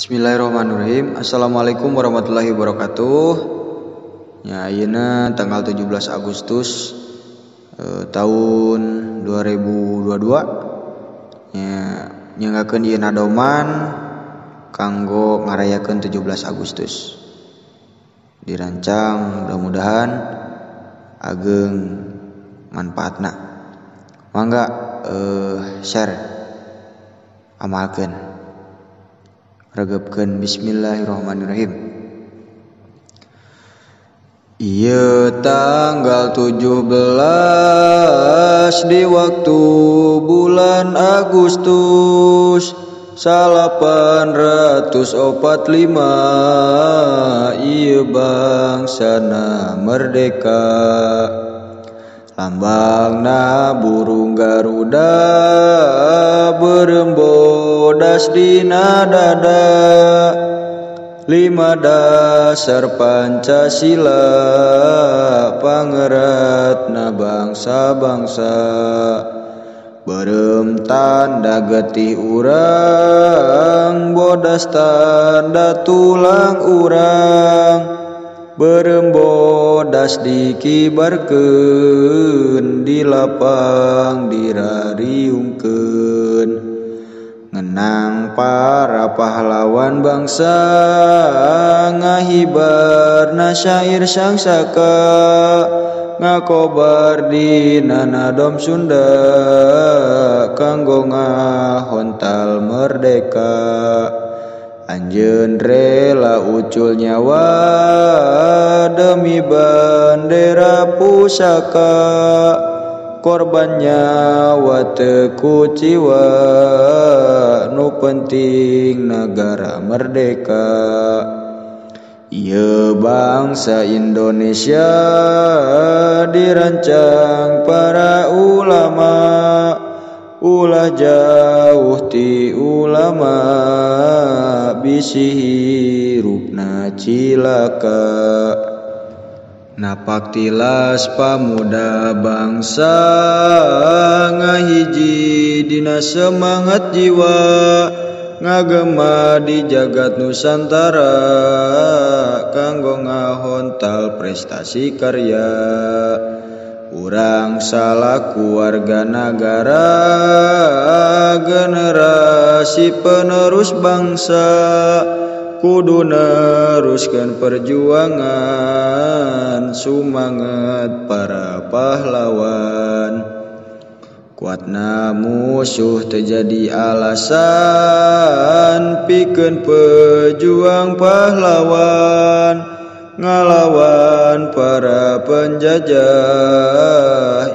Bismillahirrahmanirrahim. Assalamualaikum warahmatullahi wabarakatuh. Ya, ayeuna tanggal 17 Agustus tahun 2022. Ya, nyanggakeun ieu nadoman kanggo ngarayakeun 17 Agustus. Dirancang mudah-mudahan ageng manfaatna. Mangga share, amalkeun. Regepkeun. Bismillahirrahmanirrahim. Ieu tanggal 17 di waktu bulan Agustus 1845 ieu bangsana merdeka. Lambangna burung Garuda berembodas dina dada, lima dasar Pancasila pangeratna bangsa-bangsa. Berem tanda getih urang, bodas tanda tulang urang. Berem bodas dikibarkeun, di lapang dirariungkeun. Ngenang para pahlawan bangsa, ngahibarna syair sangsaka, ngakobar dina nadom Sunda, kanggo ngahontal merdeka. Anjeun rela ucul nyawa demi bendera pusaka, korban nyawa teu kuciwa, nu penting nagara merdeka. Ieu bangsa Indonesia dirancang para ulama, ulah jauh ti ulama, bisi hirupna cilaka. Napak tilas pamuda bangsa, ngahiji dina semangat jiwa, ngagema di jagat Nusantara, kanggo ngahontal prestasi karya. Urang salaku warga nagara, generasi penerus bangsa, kudu neruskeun perjuangan, sumanget para pahlawan. Kuatna musuh teu jadi alasan, pikeun pejuang pahlawan, ngalawan para penjajah,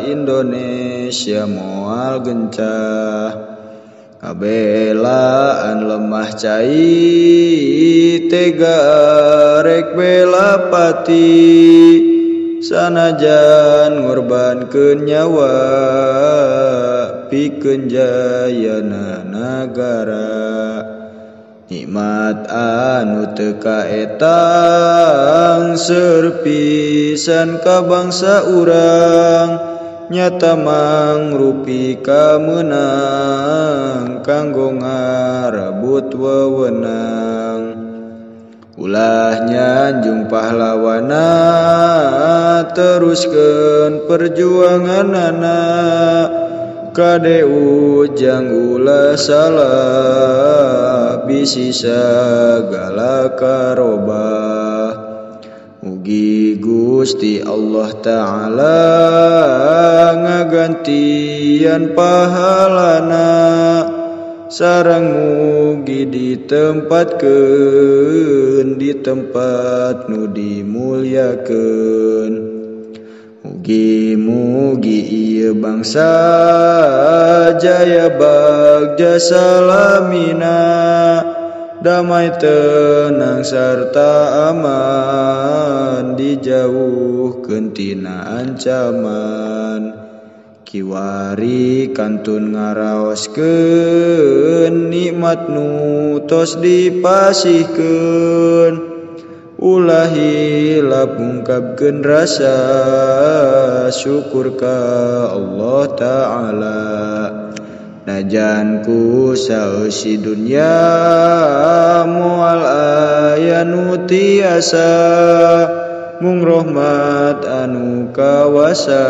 Indonesia moal gencah. Kabelaan lemah cai, tega rek bela pati, sanajan ngorbankeun nyawa, pikeun jayana nagara. Nikmat anu teu kaetang, seueur pisan ka bangsa urang, nyata mangrupi kamenang, kanggo ngarebut wewenang. Ulah nyanjung pahlawana, teruskeun perjuanganana, kade ujang ulah salah, bisi sagala karobah. Mugi Gusti Allah Ta'ala ngagantian pahalana, sareng mugi ditempatkeun di tempat nu dimulyakeun. Mugi-mugi ieu bangsa jaya bagja salamina, damai tenang sarta aman, dijauhkeun tina ancaman. Kiwari kantun ngaraoskeun, nikmat nu tos dipasihkeun. Ulah hilap ngungkapkeun rasa syukur ka Allah Ta'ala. Najan ku saeusi dunya moal tiasa mung rahmat anu kawasa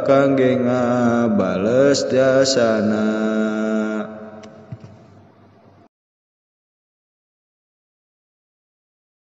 kangge ngabales jasana.